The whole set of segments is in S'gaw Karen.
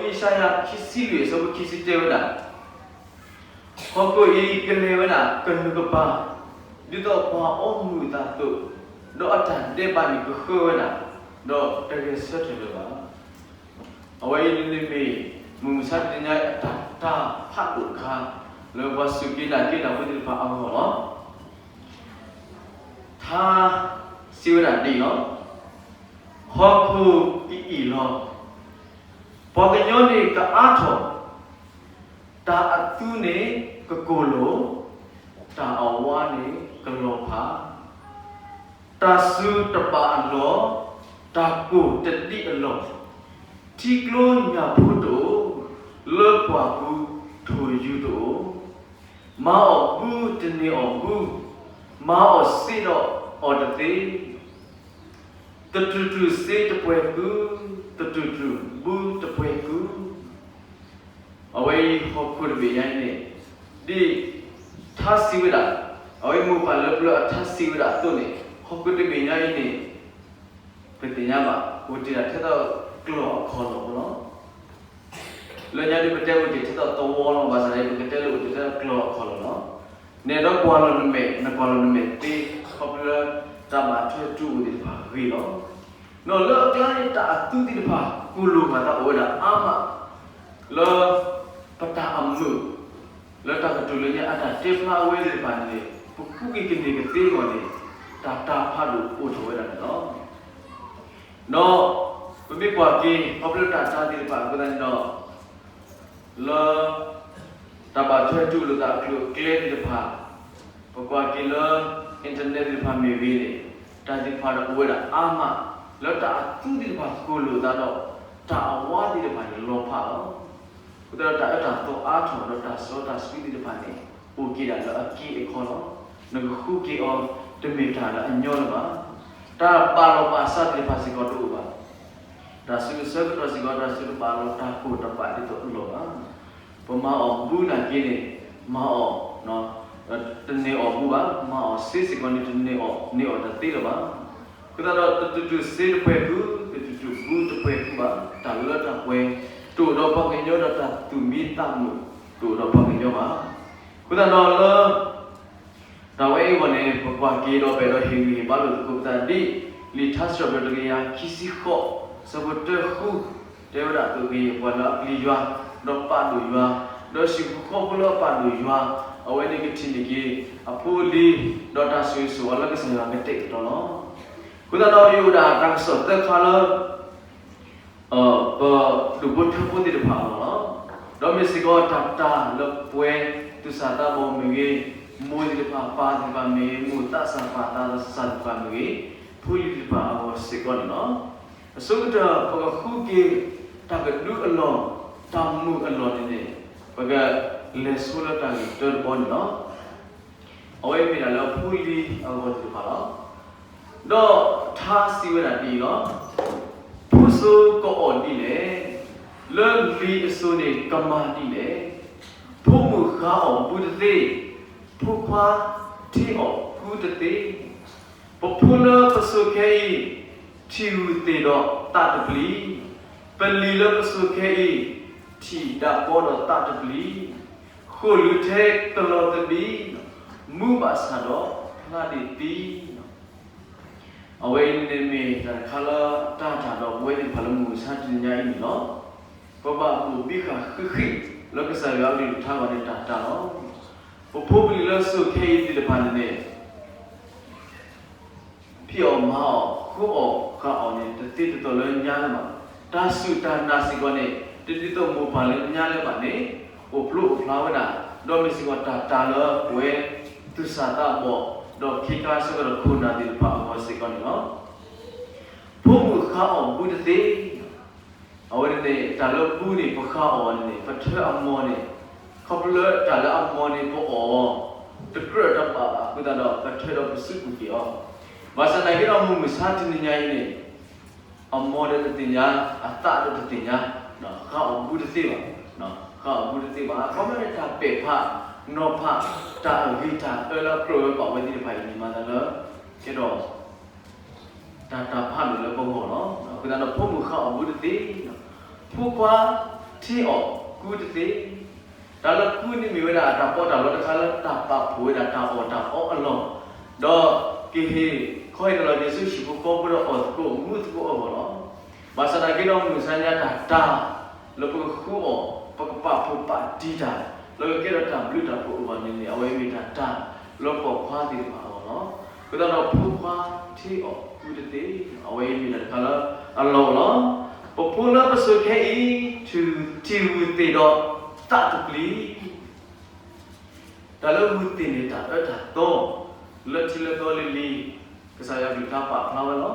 ယၡါယၤခံဆံလွံၢ်အဆၢဖိခံဆံတဲဝဲဒၣ်, ဟီၣ်ခိၣ်အံၤကလဲၤဝဲဒၣ်ကနူၤကပၤ, ဒ်သိးပှၤအီမူၤအသးအသိး, ဒီးအတၢ်ဒဲးဘးန့ၣ်ကဃၢဝဲဒၣ်, ဒီးတဂဲၤဆၢထၢၣ်လၢၤဘၣ်. အဝဲအံၤန့ၣ်မ့ၢ် မုၢ်မဆါတနံၤညါအတၢ်တၢ်ဖးဒိၣ်တခါ, လၢပှၤစူၢ်က့ၤနာ်က့ၤတၢ်ဖိသ့ၣ်တဖၣ်အဂီၢ်လီၤ. ထါစံးဝဲဒၣ်ဒ်အံၤလီၤ. ဟီၣ်ခိၣ်ကအံၣ်လီၤ. ပှၤကညီန့ၣ်ကအါထီၣ်, တၢ်အသူန့ၣ်ကကိၢ်လိာ်, တၢ်အဝါန့ၣ်ကလီၤဖး, တၢ်စူၤတဘၣ်အလီၢ်, တၢ်ကိၢ်တဒံးအလီၢ်, ထံကျိညၣ်ဖိတအိၣ်, လၢပှၢ်ပူၤထိၣ်ယူၤတအိၣ်, မၤအီၣ်ဘုတန့ၢ်အီၣ်ဘု, မၤအီၣ်စ့ဒီးအီၣ်တသ့, သတူၢ်တူၢ်စ့တပှဲၤဃု, သတူၢ်တူၢ်ဘုတပှဲၤဃု. အဝဲအံၤဟီၣ်ခိၣ်တဘ့ၣ်ညါအံၤန့ၣ်, ဒ်ထါစံးဝဲဒၣ်, အဝဲမိၢ်ပၢ်လၢပျၢၤအထါစံးဝဲဒၣ်အသိးန့ၣ်, ဟီၣ်ခိၣ်တဘ့ၣ်ညါအံၤန့ၣ်, ပသ့ၣ်ညါဘၣ် အိၣ်တ့ၢ်ဒၣ်ထဲသိးကျီၢ်အခီၣ်လီၢ်လီၤ. လၢညါဒ်ပတဲအိၣ်တ့ၢ်ထဲသိးသဝီလီၤ, ဘၣ်ဆၣ်န့ၣ်ပကတဲလၢအိၣ်တ့ၢ်ထဲသိးကျီၢ်အခီၣ်လီၢ်လီၤ. နအဲၣ်ဒိးကွၢ်လီၤနမဲာ်, နကွၢ်လီၤနမဲာ်သ့, ခီဖျိလၢတၢ်ဘၣ်ထွဲတူၢ်အိၣ်သ့ၣ်တဖၣ်ဂ့ၤလီၤ. ဒီးလၢအကျါန့ၣ်တၢ်အသူသ့ၣ်တဖၣ်ကိၢ်လိာ်ဘၣ်သးအိၣ်ဝဲဒၣ်အါမး, လၢပတၢ်အမုာ်, လၢတၢ်ကတိၤလၢညါအတၢ်တဲဖျါဝဲသ့ၣ်တဖၣ်န့ၣ်, ပဃုက့ၤကန့ၢ်ကသ့အဂီၢ်န့ၣ်, တၢ်တၢ်ဖးဒိၣ်အိၣ်ထီၣ်ဝဲဒၣ်န့ၣ်လီၤ. ဒီးပမ့ၢ်ကွၢ်က့ၤ ခီဖျိတၢ်တၢ်သ့ၣ်တဖၣ်အဃိသတးန့ၣ်ဒီး, လၢ တၢ်ဘၣ်ထွဲတူၢ်လိာ်သးအကျိၤအကျဲသ့ၣ်တဖၣ်, ပကွၢ်က့ၤလၢ internet သ့ၣ်တဖၣ်မ့ၢ်ဂ့ၤန့ၣ်, တၢ်သ့ၣ်တဖၣ်ဒီးအိၣ်ဝဲဒၣ်အါမး, လၢတၢ်အသူသ့ၣ်တဖၣ်ကိၢ်လိာ်သးဒီး, တၢ်အဝါသ့ၣ်တဖၣ်န့ၣ်လီၤဖးလီၤ. အဃိသတးဒီးတၢ်အၢတၢ်သီအါထီၣ်ဒီးတၢ်စီတၢ်ဆှံသ့ၣ်တဖၣ်န့ၣ်, အိၣ်က့ၤဒၣ်လၢအက့အခီလီၤ. နကဃုက့ၤအီၤတမ့ၢ်တၢ်လၢအညီလၢၤဘၣ်. တၢ်ဘၣ်လီၤဘၣ်စးသ့ၣ်တဖၣ်စ့ၢ်ကီးတအိၣ်ဘၣ်. တၢ်စုကဆၢကတီၢ်စ့ၢ်ကီး တၢ်စုတဘၣ်လီၤ တၢ်ကိၢ်တဘၣ်ဒ်သိးအလီၢ်ဘၣ်. ပမၤအီၣ်ဘုနာ်က့န့ၣ်, မၤအီၣ်, တန့ၢ်အီၣ်ဘုဘၣ်, မၤအီၣ်စ့စ့ၢ်ကီးန့ၣ် တန့ၢ်အီၣ်န့ၢ်အီၣ်တသ့လၢၤဘၣ်. အဃိသတးဒီး တတူၢ်တူၢ်စ့တပှဲၤဃု, တတူၢ်တူၢ်ဘုတပှဲၤဃုဘၣ်, တၢ်လၢတၢ်ပှဲၤတအိၣ်ဒီးပှၤကညီဒီးတၢ်သူၣ်မံသးမုာ်တအိၣ်ဒီးပှၤကညီဘၣ်. အဃိသတးဒီးလၢ တၢ်ဝဲအံၤအဂီၢ်န့ၣ် ပကွၢ်က့ၤဒီးပအဲၣ်ဒိးဟ့ၣ်ဂံၢ်ဟ့ၣ်ဘါလိာ်သကိးပသးဒ် လံာ်ထါစံးထီၣ်ပတြၢၤတကယၤခံဆံဃိး ဆၢဖိတၢဃု တဲဝဲဒၣ်အသိးဂ့ၤ ပှၤလၢအပျံၤယွၤ ဒီးပာ်ဒိၣ်ယွၤ, ဒီးဟံၣ်ဖိဃီဖိလၢအပာ်ဒိၣ်ယွၤ အဝဲန့ၣ်ကထံၣ်န့ၢ်က့ၤ အဖိအလံၤ ဒီးတၢ်ဆိၣ်ဂ့ၤဆိၣ်ဝါလၢကစၢ်ယွၤကတဲာ်ကတီၤလီၤ. အဃိသတးဒီးယအိၣ်ဒၣ်တၢ်ကစီၣ်သၢခါလၢ ပဒူၣ်ဖိထၢဖိသ့ၣ်တဖၣ်အဂီၢ်လီၤ. ဒီးမ့ၢ်စ့ၢ်ကီးတၢ်တၢ်လၢပှဲၤသူၣ်စၢ်သးဘီၣ်မ့ၢ်ဂ့ၤ, မိၢ်သ့ၣ်တဖၣ်ပၢ်သ့ၣ်တဖၣ်မ့ၢ်ဂ့ၤ, မိၢ်သးစၢ်ပၢ်သးစၢ်သ့ၣ်တဖၣ်မ့ၢ်ဂ့ၤ, ဖိလံၤသ့ၣ်တဖၣ်အဂီၢ်စ့ၢ်ကီးန့ၣ်လီၤ. အဆိကတၢၢ် ပကဃုက့ၤတၢ်ကဒုအလီၢ်, တၢ်မုာ်အလီၢ်န့ၣ်န့ၣ်, ပကလဲၤဆိလၢတၢ်ဂ့ၢ်တၢတဘီန့ၣ်လီၤ. အဝဲမ့ၢ်ဒၣ်လၢဖိလံၤအဂီၢ်သ့ၣ်တဖၣ်လီၤ. ဒီးထါစံးဝဲဒၣ်ဒ်အံၤလီၤ. ဖိစိကအီၣ်ဒ်လဲၣ်, လၢလံၤအစိၤန့ၣ်ကမၤဒ်လဲၣ်. ဖိမုၣ်ဃါအီၣ်ဘုတသ့, ဖိခွါထံအီၣ်ဃုတသ့. ပဖိလၢပစိာ်ခဲအံၤ, ထံၣ်ဂုၢ်သ့ၣ်ဒီးသးတပျံၤ, ပလံၤလၢပစိာ်ခဲအံၤ, ထံၣ်ဒၣ်ဘီဒီးသးတပျံၤ, ဃိာ်လုၢ်ထဲကလီၤသဘံၣ်, မူဘၣ်ဆၣ်ဒီးဖျါဒံးသံ အဝဲအံၤန့ၣ်မ့ၢ်တၢ်တခါလၢတၢ်တၢ်ဒီးပဝဲသ့ၣ်တဖၣ်လၢမုၢ်မဆါတနံၤညါအံၤန့ၣ်လီၤ. ပဘၣ်အိၣ်ဘံဃာ်ဃံးဃံးလၢကစၢ်ယွၤအကလုၢ်ကထါအဂီၢ်န့ၣ်တၢ်တၢ်လီၤ. ပဖိပလံၤလၢစိာ်ခဲအံၤသ့ၣ်တဖၣ်န့ၣ်န့ၣ် ဖံးအီၣ်မၤအီၣ်ဃုအီၣ်ဃာ်အီၣ်န့ၣ် တသ့တတီၤလၢညါလၢၤဘၣ်. တၢ်စူၢ်တၢ်နာ်စ့ၢ်ကီးန့ၣ် တဒ်သိးမိၢ်ပၢ်လၢညါလၢၤဘၣ်န့ၣ် အိၣ်ဖျိအိၣ်ဖျါဝဲဒၣ်, ဒီးမ့ၢ်စ့ၢ်ကီးတၢ်တၢ်လၢပဝဲသူၣ်စၢ်သးဘီၣ်, ဒီးခ့ခါဆၢကတီၢ်ခိၣ်နၢ်သ့ၣ်တဖၣ်အဂီၢ်စ့ၢ်ကီးန့ၣ်လီၤ. ဖိမုၣ်ဃါအီၣ်ဘုတသ့, အဝဲန့ၣ်န့ၣ် တၢ်လၢဘုန့ၣ် ပဃါအီၣ်န့ၣ်န့ၣ် ပထၢအမီၢ်န့ၣ်, ခီဖျိလၢတၢ်လၢအမီၢ်န့ၣ်ပအီၣ် တကြၢးတဘၣ်ဘၣ်အဃိသတးဒီး ပထၢဒီးပစုပူၤက့ၤအီၤ, ဘၣ်ဆၣ်သနာ်က့ဒီးမုၢ်မဆါတနံၤညါအံၤန့ၣ် အမီၢ်ဒီးတသ့ၣ်ညါ, အသးဒီးတသ့ၣ်ညါ, ဃါအီၣ်ဘုတသ့ဘၣ်, ဃါအီၣ်ဘုတသ့ဘၣ်. အခီပညီန့ၣ် တၢ်ပဲာ်ဖးနီၤဖး, တၢ်အဂ့ၤတၢ်အၢလၢအကြၢးဝဲဘၣ်ဝဲသ့ၣ်တဖၣ်အံၤန့ၣ် မၤသးလၢ ကဲဒီး တၢ်တၢ်ဖးဒိၣ်လၢပဂီၢ်လီၤ. အဃိသတးဒီး ဖိမုၣ်ဃါအီၣ်ဘုတသ့, ဖိခွါ ထံအီၣ်ကူတသ့. တၢ်လၢကူန့ၣ်မ့ၢ်ဝဲဒၣ်တၢ်ပီးတၢ်လီတခါလၢတၢ်ပာ်ဖှိၣ်ဝဲဒၣ်တၢ်အီၣ်တၢ်အီအလီၢ်, ဒီးကဟ့ၣ်ခီဟ့ၣ်နီၤလီၤက့ၤဆူဟံၣ်ဖိဃီဖိဒီးအီၣ်သကိးမူသကိးအဂီၢ်လီၤ. ဘၣ်ဆၣ်သနာ်က့ဒီးမုၢ်မဆါညါတၢ်တၢ်လၢပကဃုအီၣ် ပကပာ်ဖှိၣ်ပာ်တံၢ်တၢ် လၢကကဲထီၣ်တၢ်ဘျုးတၢ်ဖှိၣ်အဂီၢ်န့ၣ်န့ၣ် အဝဲမ့ၢ်တၢ်တၢ်လၢပိာ်ခွါသ့ၣ်တဖၣ်အဂီၢ်လီၤ. အဃိသတးဒီးဖိခွါထံအီၣ်ကူတသ့, အဝဲအံၤမ့ၢ်တၢ်တခါလၢအလီၢ်အိၣ်လီၤ. ပဖိလၢပစိၤခဲအံၤ ထံၣ်ဂုၢ်သ့ၣ်ဒီးသးတပျံၤ တၢ်လၢဂုၢ်သ့ၣ်န့ၣ် တၢ်အၢတၢ်သီ လၢထံလၢသီလံၤလံၤ ကစၢ်ယွၤအကလုၢ်ကထါပာ်ဖျါဝဲလီၤ.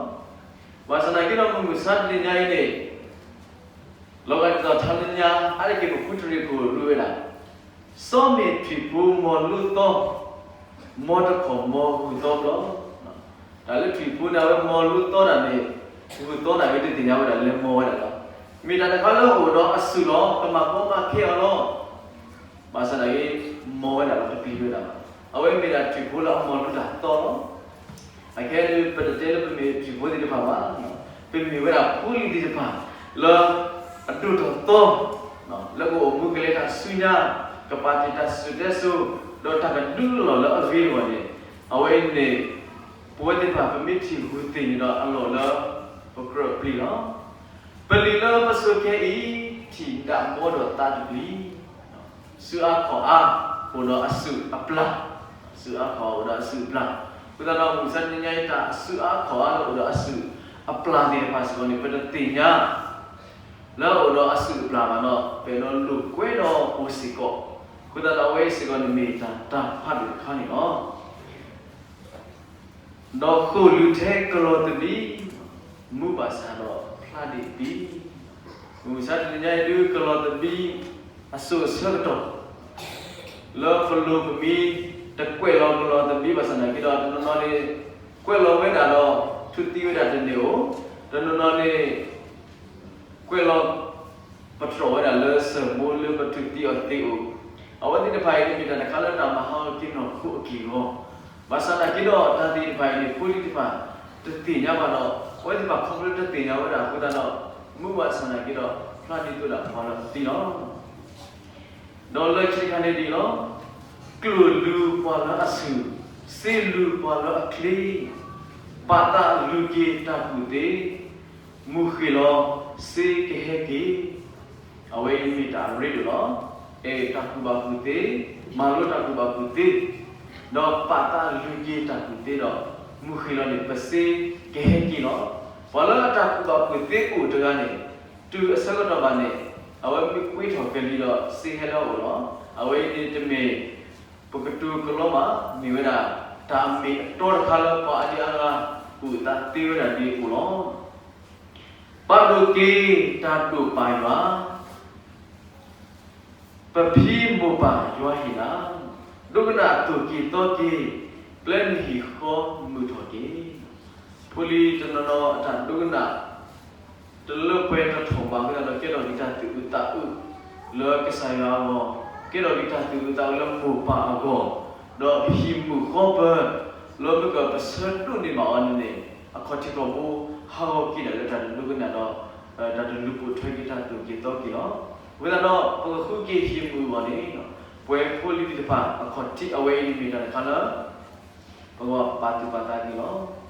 ဘၣ်ဆၣ်သနာ်က့ဒီးမုၢ်မဆါတနံၤညါအံၤန့ၣ် လီၤဂာ်ဒ်သိးထါလၢညါ အါတက့ၢ်ပဃုထရံးခိၣ်ရူဝဲဒၣ် စီမ့ၢ်ထွံၣ်ဖိမီၤလိသီ မ်တခီၣ်မ်ဂုၢ်သီဘျီ. တၢ်လၢထွံၣ်ဖိန့ၣ် အဝဲမီၤလိသီတၢ်န့ၣ် ဂုၢ်သီန့ၣ် အဝဲတသ့ၣ်ညါဝဲဒၣ်လၢမီၤဝဲဒၣ်လီၤ. မ့ၢ်တၢ်တခါလၢအအိၣ်ဒီးအစုၣ်လီၤ, ကမၤကီမၤခဲအီၤလီၤ. ဘၣ်ဆၣ်သနာ်က့ မီၤဝဲဒၣ်လီၤ တပျံၤဝဲဒၣ်ဘၣ်. အဝဲမ့ၢ်ဒၣ်ထွံၣ်ဖိလၢအမီၤလိတၢ်သီလီၤ. အခဲအံၤပတတဲလၢပမ့ၢ်ထွံၣ်ဖိသ့ၣ်တဖၣ်ဘၣ်. ပမ့ၢ်ဝဲဒၣ်ဖိလံၤသ့ၣ်တဖၣ် လၢအဒိၣ်ထီၣ်သီ လၢကအိၣ်မူကလဲၤတၢ်ဆူညါ, ကပာ်တ့ၢ်တၢ်စံၣ်စိၤတဲစိၤ, ဒီးတၢ်ကဒုးလီၢ်လၢအဂ့ၤအဂီၢ်န့ၣ်, အဝဲအံၤန့ၣ် ပဝဲသ့ၣ်တဖၣ် ပမ့ၢ်ထံၣ်ဂုၢ်သ့ၣ်န့ၣ်ဒီးအလီၢ်လၢပကြၢးပျံၤလီၤ. ပလံၤလၢပစိၤခဲအံၤ ထံၣ်ဒၣ်ဘီဒီးသးတပျံၤ စုအါခီၣ်အါ အိၣ်ဒီးအစုၣ်အပျၢ်, စုအါခီၣ်အါအိၣ်ဒီးအစုၣ်အပျၢ်. အဃိသတးဒီး မုၢ်မဆါတနံၤညါအံၤ တၢ်အစုအါခီၣ်အါလၢအိၣ်ဒီးအစုၣ်အပျၢ်သ့ၣ်တဖၣ်စ့ၢ်ကီးန့ၣ် ပတသ့ၣ်ညါ လၢအအိၣ်ဒီးအစုၣ်အပျၢ်ဘၣ်ဒီး ပအဲၣ်ဒိးလိာ်ကွဲဒီးအိၣ်စ့ၢ်ကီး. အဃိသတးဒီး အဝဲအံၤစ့ၢ်ကီးန့ၣ် မ့ၢ်တၢ်တၢ်ဖးဒိၣ်တခါန့ၣ်လီၤ. ဒီးဃိာ်လုၢ်ထဲကလီၤသဘံၣ်, မူဘၣ်ဆၣ်ဒီးဖျါဒံးတပံၤ. မုၢ်မဆါတနံၤညါအံၤဒုး ကလီၤသဘံၣ်အစိၣ်အဆၢကတီၢ် လၢပလိၤပမံ တကွဲးလီၤကလီၤသဘံၣ်ဘၣ်ဆၣ်သနာ်က့ဒီး တနီၤနီၤန့ၣ် ကွဲးလီၤဝဲဒၣ်ဒီး ထူးသံဝဲဒၣ်တန့ၢ်အိၣ်, တနီၤနီၤန့ၣ် ကွဲးလီၤ ပတြီၢ်ဝဲဒၣ်လၢစၢၤဘိလၢပထူးသံအီၤသ့အိၣ်. အဝဲသ့ၣ်တဖၣ်အံၤန့ၣ် မ့ၢ်တၢ်တခါလၢတၢ်မၤဟးဂီၤက့ၤနီၢ်ခိအက့ၢ်အဂီၤ, ဘၣ်ဆၣ်သနာ်က့ဒီး တၢ်သ့ၣ်တဖၣ်အံၤန့ၣ် ဖိလံၤသ့ၣ်တဖၣ် တသ့ၣ်ညါဘၣ်ဒီး အဝဲသ့ၣ်တဖၣ်ခီဖျိတသ့ၣ်ညါဝဲဒၣ်အဃိသတးဒီး မူဘၣ်ဆၣ်သနာ်က့ဒီး ဖျါဒ်သိးဒၣ်ပှၤလၢအသံလီၤ. ဒီးလၢခံတခါန့ၣ်ဒ်အံၤလီၤ. ကျိၣ်လူၤပှၤလၢအဆူၣ်, စ့လူၤပှၤလၢအချ့, ပာ်သးလူၤက့ၤတၢ်ကူၣ်သ့, မုၢ်ဃ့ၢ်လီၤစ့ကဟဲက့ၤ. အဝဲအံၤမ့ၢ်တၢ်အရ့ဒိၣ်လီၤ. အဲၣ်တၢ်ကူၣ်ဘၣ်ကူၣ်သ့, မၤလိတၢ်ကူၣ်ဘၣ်ကူၣ်သ့, ဒီးပာ်သးလူၤက့ၤတၢ်ကူၣ်သ့ဒီး မုၢ်ဃ့ၢ်လီၤန့ၣ် ပစ့ကဟဲက့ၤလီၤ. ပှၤလၢအတၢ်ကူၣ်ဘၣ်ကူၣ်သ့အိၣ်တဂၤန့ၣ် တုၤအဆၢကတီၢ်ဘၣ်န့ၣ် အဝဲမ့ၢ်ကွ့ထီၣ်ကလံၤဒီး စ့ဟဲလၢအအိၣ်လီၤ. အဝဲအံၤန့ၣ်တမ့ၢ် ပကတိၤကလီဘၣ်, မ့ၢ်ဝဲဒၣ် တၢ်အမ့ၢ်အတီတခါလၢပှၤအါဒံအါဂၤ ကူၣ်သးသ့ဝဲဒၣ်ဒ်အံၤအအိၣ်လီၤ. ပာ်ဒိၣ်က့ၤတၢ်ဒိၣ်ပာ်ယွၤ ပဖံမိၢ်ပၢ်ယွၤဟ့ၣ်လၤ, ဒိကနၣ်သိၣ်က့ၤသီက့ၤ, ပျဲနဟံၣ်ဃီမုာ်ထီၣ်က့ၤ. ဖိလံၤတနီၤနီၤအတၢ်ဒိကနၣ် တလၢပှဲၤတထီၣ်ဘၣ်အဃိသတးဒီး ကဲထီၣ်က့ၤတၢ်သူၣ်အုးသးအုးလၢကစၢ်ယွၤအဂီၢ်, ကဲထီၣ်က့ၤတၢ်သူၣ်အုးသးအုးလၢမိၢ်ပၢ်အဂီၢ်, ဒီးဟံၣ်မုာ်ဃီပၢၤ လၢမ့ၢ်ကပဆၢဒိးန့ၢ်ဘၣ်အီၤန့ၣ်န့ၣ် အခီၣ်ထံးခီၣ်ဘိဟးဂီၤက့ၤဒၣ်လၢတၢ်တဒိကနၣ်ဒီး တၢ်တလူၤပိာ်ထွဲက့ၤတၢ်သိၣ်က့ၤသီက့ၤလီၤ. အဃိသတးဒီး ပကဃုက့ၤဟံၣ်မုာ်အဂီၢ်န့ၣ် ပဝဲဖိလံၤသ့ၣ်တဖၣ် အခီၣ်ထံးအဝဲအံၤန့ၣ်မ့ၢ်တၢ်တခါလၢ ပကဘၣ်ပာ်သူၣ်ပာ်သးက့ၤလီၤ.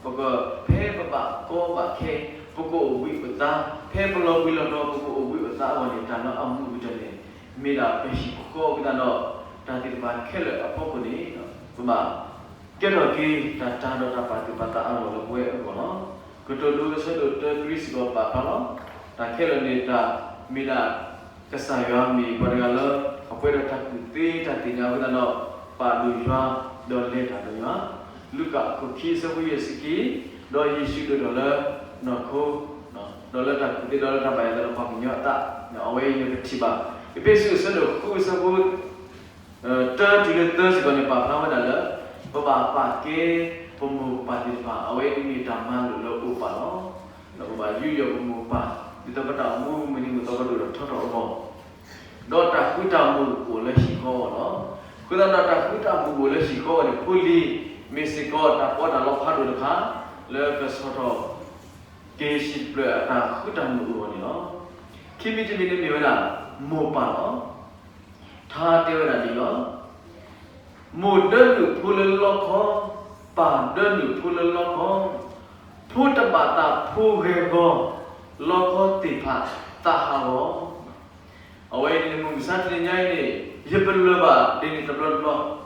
ပက ဖဲပဘၣ်ကီဘၣ်ခဲ ပကအိၣ်ဘှံးအိၣ်သါ, ဖဲပလီၤဘှံးလီၤတီၤ ပကအိၣ်ဘှံးအိၣ်သါအဂီၢ်န့ၣ် တၢ်လၢအမုာ်ကတၢၢ်န့ၣ် မ့ၢ်ဒၣ်ပဟံၣ်ဃီအဃိသတးဒီး တၢ်သ့ၣ်တဖၣ်ခဲလၢာ်အဖီခိၣ်န့ၣ် ပဘၣ် ကဲထီၣ်က့ၤတၢ်တၤဒီးတၢ်ပာ်သူၣ်ပာ်သးအလီၢ်လၢပဝဲအဂီၢ်လီၤ. ကတိၤဒိအဆၢဒိၣ်တၢတြံစ့ၢ်ကီးပာ်ဖျါလီၤ. တၢ်ခဲလၢာ်န့ၣ်တၢ်မ့ၢ်ဒၣ် ကစၢ်ယွၤမ့ၢ်ပှၤတဂၤလၢ အပှဲၤဒီးတၢ်ကူၣ်သ့တၢ်သ့ၣ်ညါအဃိသတးဒီး ပာ်ဒိၣ်ယွၤ ဒီးလဲၤတၢ်ဒီးယွၤ, လူၤကၣ်အခိၣ်ခံအဆၢဖိယဲၢ်ဆံခံ, ဒီးယ့ၣ်ၡူးဒိၣ်ထီၣ်လၢနီၢ်ခိ ဒီးလၢတၢ်ကူၣ်သ့ဒီးလၢတၢ်ဘၣ်ယွၤအသးဒီးပှၤကညီအသး, အဝဲအံၤန့ၣ်ပထံၣ်ဘၣ်. အ့းဖ့းစူးအဆၢဒိၣ်ဃုအဆၢဖိ တၢတုၤလၢသၢစ့ၢ်ကီးန့ၣ် ပာ်ဖျါဝဲဒၣ်လၢ ပဘၣ်ပာ်ကဲပမိၢ်ပၢ်သ့ၣ်တဖၣ် အဝဲအံၤမ့ၢ်တၢ်မၤလိာ်လၢအအိၣ်ပာ်လီၤ. ဒီးပဘၣ်ယူးယီၣ်ပမိၢ်ပၢ် ဒ်သိးပတၢ်အိၣ်မူမုၢ်နံၤမုၢ်သီကဒိၣ်ထီၣ်ထီထီၣ်အဂီၢ် ဒီးတၢ်ဃူတၢ်မုာ်အိၣ်လၢဟံၣ်ဃီအဂီၢ်လီၤ. အဃိသတးဒီးတၢ်ဃူတၢ်မုာ်အိၣ်လၢဟံၣ်ဃီအဂီၢ်န့ၣ် ဖိလံၤမ့ၢ်စ့ၢ်ကီးတၢ်ပီးတၢ်လီဖးဒိၣ်တခါ လၢကဆီၣ်ထီၣ်က့ၤဟံၣ်တဖျၢၣ်အတၢ်ဃူတၢ်မုာ်အဂီၢ်န့ၣ်လီၤ. ခံမံၤတမံၤန့ၣ်မ့ၢ်ဝဲဒၣ် မိၢ်ပၢ်လီၤ. ထါတဲဝဲဒၣ်ဒ်အံၤလီၤ. မိၢ်ဒၢနုာ်ဖိလၢလီခီ, ပၢ်ဒၢနုာ်ဖိလၢလီခီ, ဖိတဘၣ်သးဖိဂဲၤဂီၤ, လီခီသ့ၣ်ဖးသးဟးဂီၤ. အဝဲအံၤန့ၣ် မုၢ်မဆါတနံၤညါအံၤန့ၣ် ယပလၢၢ်ဘၣ်ဒ်န့ၣ်တဘျီတဘျီ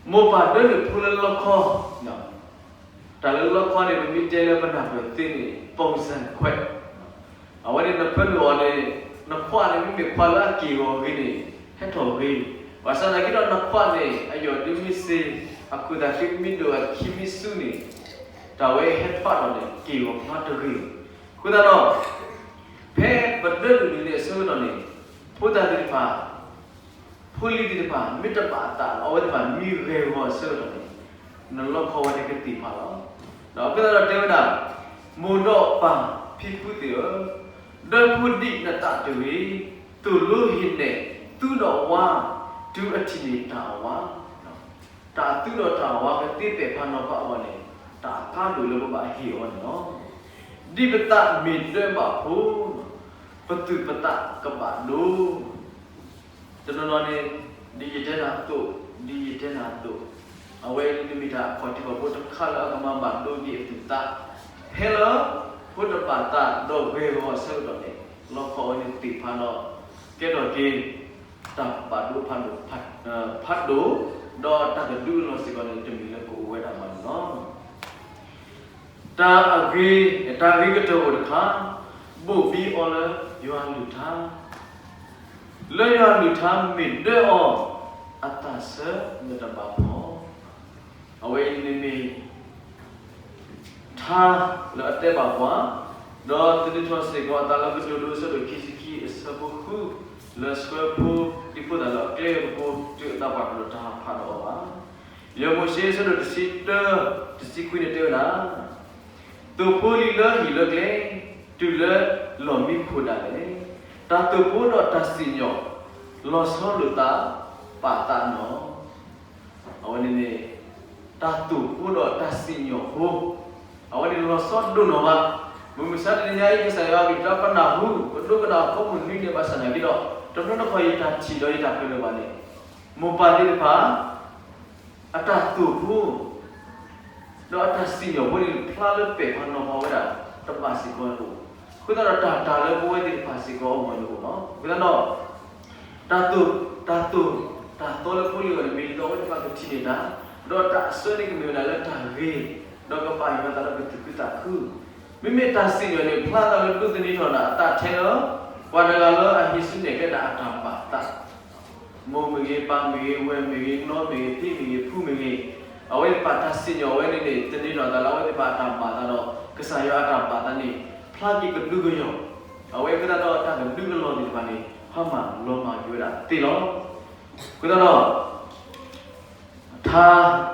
မိၢ်ပၢ်ဒၢနုာ်ဖိလၢလီခီ, တၢ်လၢလီခီန့ၣ် ပမ့ၢ်တဲလၢပနၢ်ပၢၢ်သ့န့ၣ် ပိၣ်စၢၣ်ခွဲး, အဝဲန့ၣ်နဖၢနုာ်အီၤန့ၣ် နခွးန့ၣ် မ့မ့ၢ်ခွးလၢအက့ၢ်ဂီၤဂ့ၤန့ၣ် ဟဲထီၣ်ဂ့ၤ, ဘၣ်ဆၣ်သနာ်က့ဒီးနခွးန့ၣ် အယီၢ်ဒုးမ့ၢ်စ့, အခိၣ်သးဃ့မ့ၢ်ဒိၣ်အခံမ့ၢ်ဆူန့ၣ် တၢ်ဝဲဟဲဖးထီၣ်န့ၣ် က့ၢ်ဂီၤဖျါတဂ့ၤ. အဃိသတးဒီး ဖဲပဒၢနုာ်န့ၣ်အဆၢကတီၢ်န့ၣ် ဖိသၣ်သ့ၣ်တဖၣ် ဖိလံၤသ့ၣ်တဖၣ် မ့ၢ်တဘၣ်အသး အဝဲသ့ၣ်တဖၣ်မ့ၢ်ဂဲၤဂီၤအဆၢကတီၢ်န့ၣ် နလီခီဝဲန့ၣ်ကသ့ၣ်ဖးလီၤ. ဒီးအဃိသတးဒီးတဲဝဲဒၣ် မိၢ်ဒီးပၢ်ဖံဖုသ့ၣ်ဧၢ, ဒၢဖှိၣ်ဒံးနသးတဂ့ၤ, သိၣ်လိဟ့ၣ်နဲၣ်သုဒီးဝါ, တုၤအထံၣ်န့ၢ်တၢ်အဝါ တၢ်သုဒီးတၢ်အဝါကသ့ပဲာ်ဖးနီၤဖးအဂီၢ်န့ၣ် တၢ်အကါဒိၣ်လၢပဘၣ်ဟ့ၣ်အီၤန့ၣ်လီၤ. ဒ်ပသးမ့ၢ်ဒၢဘၣ်ဖိ, ပသူၣ်ပသးကဘၣ်ဒိ, တနီၤနီၤန့ၣ် ဒ်ယတဲနၤအသိး, ဒ်ယတဲနၤအသိး, အဝဲန့ၣ်မ့ၢ်တၢ်အခီၣ်ထံးခီၣ်ဘိတခါလၢအကမၤဘၣ်ဒိက့ၤအသူၣ်သး, ဖဲလၢ ဖိတဘၣ်သးဒီးဂဲၤဂီၤအဆၢကတီၢ်န့ၣ် လီခီဝဲန့ၣ်သ့ၣ်ဖးဒီး ကဲထီၣ်က့ၤ တၢ်ဘၣ်ဒိဖးဒိၣ်, ဖးဒိၣ်, ဒီးတၢ်ကဒုအလီၢ်စ့ၢ်ကီးန့ၣ် တမ့ၢ်လၢကအိၣ်ဝဲဒၣ်ဘၣ်န့ၣ်လီၤ. တၢ်အဂ့ၤ, တၢ်ဂ့ၤကတၢၢ်အိၣ်တခါ, ဘိၣ်ဘံအီၤလၢယွၤလုၢ်ထါ, လၢယွၤလုၢ်ထါမ့ၢ်ဒၢအီၤ အသးဆၢနတဘၣ်ဖီၣ်. အဝဲအံၤန့ၣ်မ့ၢ် ထါလၢအတဲဘၣ်ပှၤ, ဒီးသန့ၤထီၣ်စ့ၢ်ကီးအသးလၢကတိၤဒိအဆၢဒိၣ်ခံဆံခံအဆၢဖိဃု, လၢဆှၢဖိဒံဖိသၣ်လၢအကျဲအကပူၤ တုၤအသးပှၢ်ကဒီးတၢ်ဟးဖးဒီးအီၤဘၣ်. ယဲၢ်မိၤၡ့အဆၢဒိၣ်တဆံတၢ တဆံခွံန့ၣ်တဲဝဲဒၣ် သိၣ်ဖိလံၤလၢဟံၣ်လၢကျဲ, တုၤလၢလီၢ်မံခိၣ်ဒၣ်လဲာ်, တၢ်သိၣ်ဖိဒီးတၢ်စံၣ်ညီၣ်, လီၤဆီလိာ်သး, ပာ်သးနီၣ်. အဝဲန့ၣ်န့ၣ် တၢ်သိၣ်ဖိဒီးတၢ်စံၣ်ညီၣ်ဖိ, အဝဲန့ၣ်လီၤဆီဒိၣ်နီၣ်ဘၣ်. မုၢ်မဆါတနံၤညါအံၤ ကစၢ်ယွၤအကလုၢ်ကထါ ပနၢ်ဟူ ပဒိကနၣ်အဖိမုၢ်နွံန့ၣ် ဘၣ်ဆၣ်သနာ်က့ဒီး တဘျီတခီၣ်ယတၢ်ထံၣ်ဒီးယတၢ်ကလၢၤဘၣ်န့ၣ် မိၢ်ပၢ်သ့ၣ်တဖၣ် အတၢ်သိၣ်ဖိ ဒီးအတၢ်စံၣ်ညီၣ်ဖိန့ၣ် ဖျါလၢပဲာ်ဖးနီၤဖးဝဲဒၣ် တဘၣ်စ့ၢ်ကီးန့ၣ်အိၣ်, အဃိသတးဒီးတၢ်တၤလၢပဝဲသ့ၣ်တဖၣ်စ့ၢ်ကီးအဂီၢ်န့ၣ်အိၣ်လီၤ. အဃိသတးဒီး တၢ်သိၣ်, တၢ်သိၣ်, တၢ်သီလၢဖိလံၤအဂီၢ်န့ၣ် မ့ၢ်ဒ်သိးအဝဲသ့ၣ်တဖၣ်ကထံၣ်န့ၢ်တၢ်, ဒီးတၢ်အဆၢန့ၣ်ကမ့ၢ်ဝဲဒၣ်လၢတၢ်ဂ့ၤ, ဒီးကပာ်ယွၤအသးလၢပသူၣ်ခုသးခု, မ့မ့ၢ်တၢ်စံၣ်ညီၣ်န့ၣ် ဖျါသးလၢဒိးသန့ၤထီၣ်ဒၣ်အသးထဲလၢ ပှၤတဂၤလၢအဟံးစုနဲၣ်ကျဲဒၣ်အတၢ်ဘၣ်သး မိၢ်မ့ၢ်ဂ့ၤ, ပၢ်မ့ၢ်ဂ့ၤ, ဝဲၢ်မ့ၢ်ဂ့ၤ, နီၢ်မ့ၢ်ဂ့ၤ, ဖံမ့ၢ်ဂ့ၤ, ဖုမ့ၢ်ဂ့ၤ, အဝဲသ့ၣ်တဖၣ်တၢ်စံၣ်ညီၣ်ဝဲန့ၣ်န့ၣ် သန့ၤထီၣ်သးလၢအဝဲသ့ၣ်တဖၣ်အတၢ်ဘၣ်သးဒီး ကစၢ်ယွၤအတၢ်ဘၣ်သးန့ၣ် ဖျါက့ၤကဒုကယီၢ်, အဝဲအဃိသတးဒီးတၢ်ကဒုအလီၢ်သ့ၣ်တဖၣ်န့ၣ် ဟါမၢ်လီၤမၢ်က့ၤဝဲဒၣ်သ့လီၤ. အဃိသတးဒီး ထါ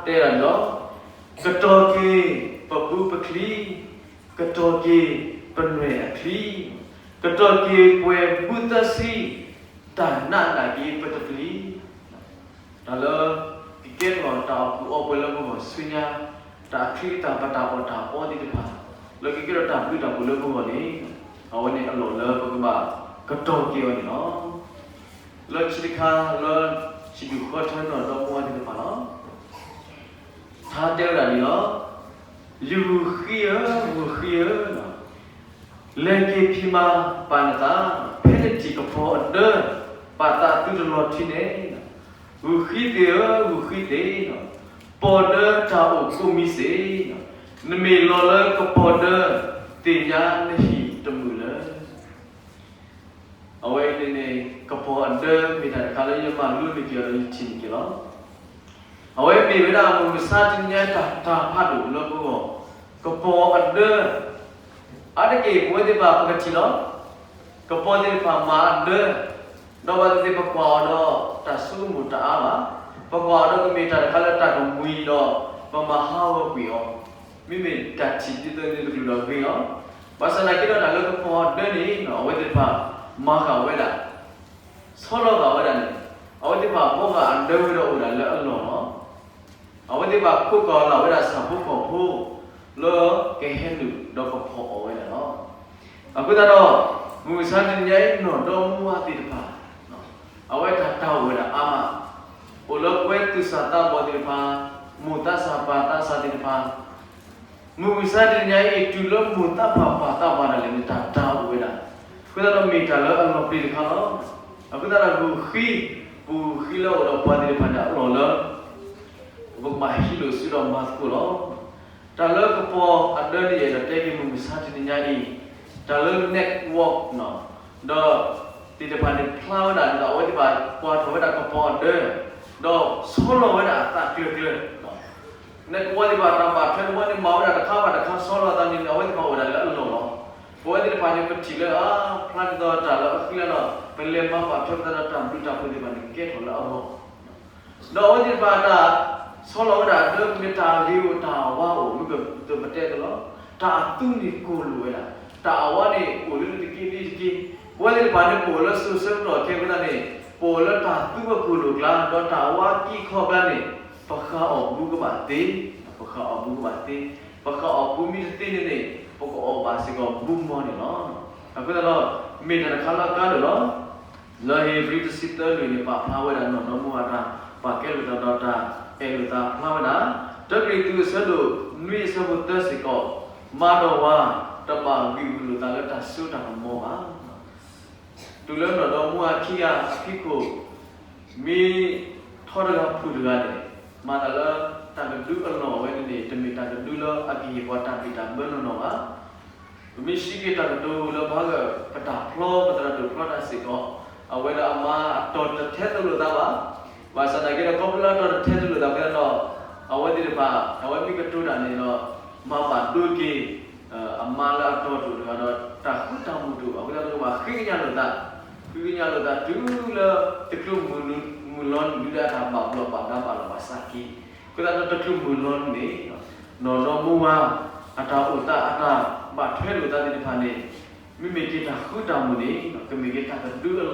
တဲဒၣ်န့ၣ်လီၤ. ကတီၤက့ၤပပူၤပချံ, ကတီၤက့ၤပနွဲၣ်အချံ, ကတီၤက့ၤပှဲၤဘုသၢဆံ, တၢ်နးနးက့ၤပတပျံၤ, တၢ်လၢ ကကဲထီၣ်တၢ်အီၣ်ကူအီပှဲၤလၢပဂီၢ်ဆူညါ, တၢ်အချံအသၣ် ပတၢ်အီၣ်တၢ်အီသ့ၣ်တဖၣ် လၢကကဲထီၣ်တၢ်ဘျုးတၢ်ဖှိၣ်လၢပဂီၢ်န့ၣ်, အဝဲန့ၣ်အလီၢ်လၢပကဘၣ်ကတီၤက့ၤအီၤန့ၣ်လီၤ. လၢခံတခါလၢ ဟံၣ်ဒူၣ်ဃီထၢန့ၣ်ဒီး မိၢ်ဝၤသ့ၣ်တဖၣ်လီၤ. ထါတဲဝဲဒၣ်န့ၣ်လီၤ. ယဂုၢ်ဃံဧၢ, ဂုၢ်ဃံဧၢ, လဲၤက့ၤဖံးမၤပာ်နသး, ဖဲနထံၣ်ကပီၤအဒၢ ပာ်သးသုတလီၤထံန့ၣ်, ဂုၢ်ဃံသ့ၣ်ဧၢ, ဂုၢ်ဃံသ့ၣ်, ပီၤဒၢတၢ်အိၣ်ကိးမံၤစ့ၢ်, နမ့ၢ်လီၤလၢကပီၤဒၢ, သ့ၣ်ညါနဟံၣ်တမုာ်လၢ အဝဲအံၤန့ၣ်န့ၣ် ကပီၤအဒၢမ့ၢ်တၢ်တခါလၢယမၤလိန့ၢ်က့ၤအီၤဒီး ယထံၣ်န့ၢ်က့ၤလီၤ. အဝဲမ့ၢ်ဝဲဒၣ်မုၢ်မဆါတနံၤညါတၢ်တၤဖးဒိၣ်လၢပဂီၢ်, ကပီၤအဒၢ, အါတက့ၢ်ပဝဲသ့ၣ်တဖၣ်ပကထံၣ်လီၤ. ကပီၤသ့ၣ်တဖၣ်မၤအဒၢ, ဒီးဘၣ်သ့ၣ်သ့ၣ်ပကွၢ်အီၤဒီးတၢ်ဆိကမိၣ်တအါဘၣ်, ပကွၢ်အီၤဒီးကမ့ၢ်တၢ်တခါလၢတၢ်ကမှံၤဒီး ပမၤဟးဂီၤကွံာ်အီၤ, မ့မ့ၢ်တၢ်ထံၣ်ဒ်သိးန့ၣ်တကလုာ်ဒီးဂ့ၤလီၤ. ဘၣ်ဆၣ်သနာ်က့ဒီးတၢ်လၢကပီၤအဒၢန့ၣ် အဝဲသ့ၣ်တဖၣ်မၤဃာ်ဝဲဒၣ်, ဆီလီၤဃာ်ဝဲဒၣ်န့ၣ်, အဝဲသ့ၣ်တဖၣ်ဘှီဃာ်အဒၢဝဲဒီးအိၣ်ဒၣ်လၢအလီၢ်လီၤ. အဝဲသ့ၣ်တဖၣ်ခိးကီၤလၤဝဲဒၣ်ဆၣ်ဖိကီၢ်ဖိ လၢကဟဲနုာ်ဒီးကဖီၣ်အီၤဝဲဒၣ်လီၤ. အဃိသတးဒီး မုၢ်မဆါတနံၤညါအံၤ နီၢ်ဒီမါဝၤသ့ၣ်တဖၣ် အဝဲတၢ်တၢ်အိၣ်ဝဲဒၣ်အါမး, အိၣ်လၢပှဲၤသူၣ်စၢ်သးဘီၣ်သ့ၣ်တဖၣ်, မိၢ်သးစၢ်ပၢ်သးစၢ်သ့ၣ်တဖၣ်, မုၢ်မဆါတနံၤညါအံၤ တုၤလၢမိၢ်သးပၢ်ပၢ်သးပၢ်ဒၣ်လဲာ်န့ၣ် တၢ်တၢ်အိၣ်ဝဲဒၣ်, အဃိသတးဒီးမ့ၢ်တၢ်လၢအလီၤပျံၤတခါလီၤ. အဃိသတးဒီးဂုာ်ဃံ, ပူၤဃံလၢအိၣ်ဒီးပှၤသ့ၣ်တဖၣ်န့ၣ် အလီၢ်လၢ ပကဘၣ်ဟံးလိာ်စုဒီးမၤသကိးလီၤ. တၢ်လၢကပီၤအဒၢန့ၣ် ယအဲၣ်ဒိးတဲက့ၤမုၢ်မဆါတနံၤညါအံၤ, တၢ်လၢ network ဒီး သ့ၣ်တဖၣ်န့ၣ်ဖျါဝဲဒၣ်ဒီး အဝဲသ့ၣ်တဖၣ်ကွၢ်ထီၣ်ဝဲဒၣ်ကပီၤအဒၢ, ဒီးဆီလီၤဝဲဒၣ်အသးကျၢၤကျၢၤ network သ့ၣ်တဖၣ်တၢ်ဘၣ်ထွဲတဝီန့ၣ် မၤဝဲဒၣ်တခါဘၣ်တခါဆီလီၤအသးန့ၣ် အဝဲသ့ၣ်တဖၣ်အိၣ်ဒၣ်လၢအလီၢ်လီၤ. ပဝဲသ့ၣ်တဖၣ်န့ၣ် ပထံၣ်လၢအဖျါဒ်သိးတၢ်လၢအဃံလၢလီၤ, ပလဲၤမၤဘၣ်ထွဲပသးဒီးတၢ်ဘျုးတၢ်ဖှိၣ်သ့ၣ်တဖၣ်န့ၣ် ကဲထီၣ်လၢအဂီၢ် ဒီးအဝဲသ့ၣ်တဖၣ်တၢ်ဆီလီၤဝဲဒၣ် ဒီးမ့ၢ်တၢ်ဂ့ၤအိၣ်တၢ်အဝါအိၣ် မ့ၢ်ပတဲသ့လီၤ. တၢ်အသူန့ၣ်ကိၢ်လိာ်ဝဲဒၣ်, တၢ်အဝါန့ၣ်အိၣ်လၢတက့ၢ်လံတက့ၢ်, ပဝဲသ့ၣ်တဖၣ်န့ၣ် ပအိၣ်လၢစိၤဆၢကတီၢ်ခဲအံၤအဃိသတးန့ၣ် ပအိၣ်လၢတၢ်သူဝဲကိၢ်လိာ်ကျါ ဒီးတၢ်အဝါကံၢ်ခီကျါန့ၣ် ပဃးအီၣ်ဘူးကဘၣ်သ့, ပဃးအီၣ်ဘူးကဘၣ်သ့, ပဃးအီၣ်ဘူးမ့ၢ်တသ့န့ၣ်န့ၣ် ပကအီၣ်ဘၣ်စ့ၢ်ကီးဘူးမီန့ၣ်လီၤ. အဃိသတးဒီး မ့ၢ်တၢ်တခါလၢအကါဒိၣ်လီၤ. လၢဧ့ၤဘြံၤတဆံသၢလွံၢ်န့ၣ် ပာ်ဖျါဝဲဒၣ်နီၢ်ဒီမါဝၤအတၢ်ပာ်ကဲလိာ်သးဒီးတၢ်အဲၣ်လိာ်သးဖျါဝဲဒၣ်, တၢကရံၣ်သူးအဆၢဒိၣ်နွံအဆၢဖိသၢစ့ၢ်ကီး, မၤဒီးဝၤတဘၣ်ဂံာ်ဂူာ်လိာ်သးလၢတၢ်စိတၢ်ကမီၤဘၣ်. တုၤလၢနီၢ်ဒီမါဝၤခံဂၤအဖံးခိၣ် မ့ၢ်ထီတဂၤဖုၣ်တဂၤန့ၣ်, မၤသးလၢတၢ်ကဒုအလီၢ်ဝဲန့ၣ်န့ၣ် တမ့ၢ်တၢ်ကဒုလၢအကဟ့ၣ်ပှၤတၢ်ဘံၣ်တၢ်ဘၢနီၢ်နီၢ်ဘၣ်. ပမ့ၢ်စံးက့ၤတၢ်ကတိၤလၢဘၣ်ဂၢၢ် ပတၢ်ဖျီ ပသရၣ်ဒိၣ်ဖျီတၢ်စ့ၢ်ကီး, အဝဲဒၣ်အမါအတီၤတထဲသိးလိာ်သးဘၣ်. ဘၣ်ဆၣ်သနာ်က့ဒီး ခီဖျိလၢအတီၤတထဲသိးလိာ်သးဖဲဒီး အဝဲသ့ၣ်တဖၣ် အဝဲမ့ၢ်ကတိၤတၢ်န့ၣ်ဒီး မၤဘၣ်ဒိက့ၤ အမါလၢအတီၤတအိၣ်တဂၤဒီး တၢ်ဃူတၢ်မုာ်တအိၣ်ဘၣ်. အဃိသတးဒီး ကဘၣ်ဃ့ကညးလိာ်သး, ဃ့ကညးလိာ်သးတုၤလၢ တချုးမုၢ်လီၤနုာ်လၢအတၢ်ဘၣ်ဘျီးဘၣ်ဒါဘၣ်လီၤဘၣ်စးက့ၤ, အဃိသတးဒီးတချုးမုၢ်လီၤနုာ်န့ၣ် နီၢ်ဒီမါဝၤ အတၢ်အိၣ်သးအတၢ်ဘၣ်ထွဲလိာ်သးသ့ၣ်တဖၣ်န့ၣ် မ့မ့ၢ်က့ၤတၢ်ဃူတၢ်မုာ်န့ၣ် ကမ့ၢ်က့ၤတၢ်ကဒုအလီၢ်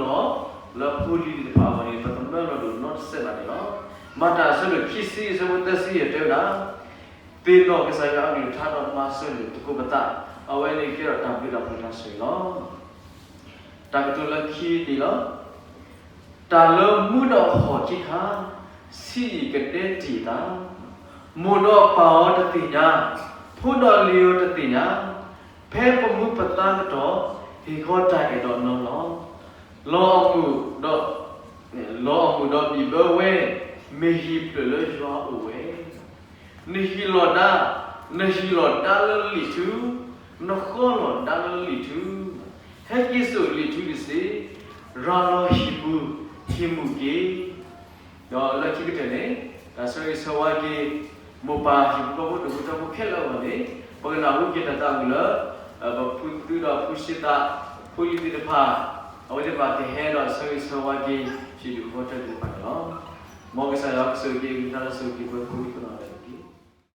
လၢဖိလံၤသ့ၣ်တဖၣ်အဂီၢ်န့ၣ် ပကမၢလီၤဒိၣ်နီတစဲးဘၣ်န့ၣ်လီၤ. မၤတၢ်အဆၢဒိၣ်ခံဆံအဆၢဖိသၢဆံယဲၢ်တဲဝဲဒၣ်, သ့ၣ်နီၣ်ကစၢ်ယွၤအကလုၢ်ကထါဒီးမၤစၢၤနုာ်သကိးပသး, အဝဲန့ၣ်ကဲထီၣ်တၢ်ဘျုးတၢ်ဖှိၣ်တၢ်ဆိၣ်ဂ့ၤလီၤ. တၢ်ကတိၤလၢခံန့ၣ်လီၤ. တၢ်လၢမူဒီးဟီၣ်ခံခါ, ဆံးယံာ်ကဒဲတံာ်သး, မိၢ်ဒီးပၢ်အီၤတသ့ၣ်ညါ, ဖိဒီးလံၤအီၤတသ့ၣ်ညါ, ဖဲပမူပသါကတီၢ်, ဟ့ၣ်ခီတၢ်အဲၣ်ဒီးနီၢ်လီၤ. လီၤအမုၢ်ဒီး, လီၤအမုၢ်ဒီးဘံၣ်ဘၢဝဲ, မ့ၢ်ဟံၣ်ဖျၢၣ်လၢယွၤအိၣ်ဝဲ နဟံၣ်လီၤဒါ, နဟံၣ်လီၤဒါလၢလံာ်ထူ, နဃီလီၤဒါလၢလံာ်ထူ, ဟဲက့ၤစိာ်လံာ်ထူတစ့ၢ်, ရၤလီၤဟံၣ်ပူၤဟံၣ်မူးက့ၤ. ဒီးလၢခံကတၢၢ်န့ၣ်, တၢ်ဆၢဂ့ၤဆၢဝါက့ၤ မိၢ်ပၢ်ဟံၣ်ဖိဃီဖိဒိၣ်ဖိထၢဖိခဲလၢာ်အဂီၢ်န့ၣ်, ပကနၢ်ဟူက့ၤတၢ်သးဝံၣ်လၢ ပဖုသုဒီးဖုစ့သး, ဖိလံၤသ့ၣ်တဖၣ်, အဝဲသ့ၣ်တဖၣ်ကဟဲဒီးဆၢဂ့ၤဆၢဝါက့ၤ ဟံၣ်ဒူၣ်ဃီထၢသ့ၣ်တဖၣ်န့ၣ်လီၤ. မ်ကစၢ်ယွၤကဆိၣ်ဂ့ၤက့ၤ ကလုၢ်ကထါလၢဆိၣ်ဂ့ၤက့ၤပှၤဖိလံၤသ့ၣ်တဖၣ်န့ၣ်တက့ၢ်.